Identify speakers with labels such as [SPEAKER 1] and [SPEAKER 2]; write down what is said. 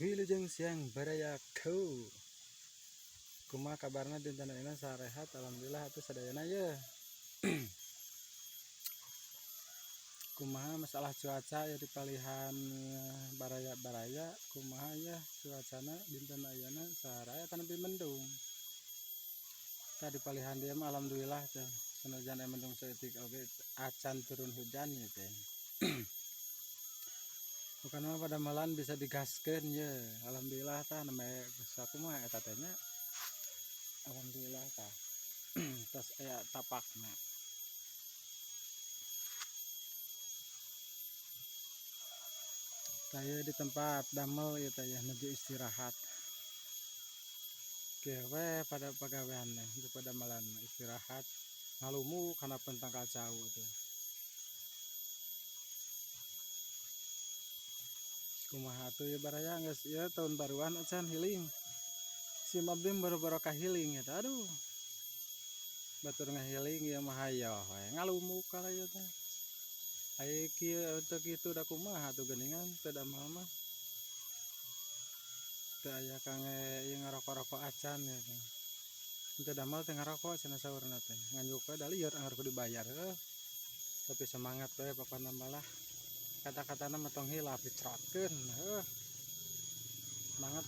[SPEAKER 1] Wilujeng siang barayaku. Kumaha kabarna dinten ayeuna, sarehat? Alhamdulillah atuh sadayana ye. Kumaha masalah cuaca ya di palihan baraya-baraya, kumaha ya cuacana dinten ayeuna, saraya atanapi mendung? Tah, di palihan dieu mah alhamdulillah teh, sanajan aya mendung saeutik oge acan turun hujan ieu teh. Bukan mah padamelan bisa digaskeun ye. Alhamdulillah tah, nembe sakumaha eta teh nya. Alhamdulillah tah. Tos aya tapakna. Tah, ieu di tempat damel ieu teh ya, nuju istirahat. Kieu we pada pagawean teh, di padamelan istirahat ngalumu kana tangkal cau tuh. Kumaha atuh ya baraya, geus ieu tahun baruan acan healing? Sim abdi boro-boro ka healing eta, aduh. Batur ngahealing ieu mah hayoh we ngalumuk ka ieu teh. Ai kieu teu kitu da kumaha atuh, geuningan teu damel mah. Teu aya kangge ieu ngaroko-roko acan ya teh. Teu damel teu ngaroko cenah saurna teh. Nganjuk we da lieur anggar kudu dibayar heuh. Tapi semangat we pokona mah lah. Kata-katana mah tong hilap dicerotkeun heuh. Semangat.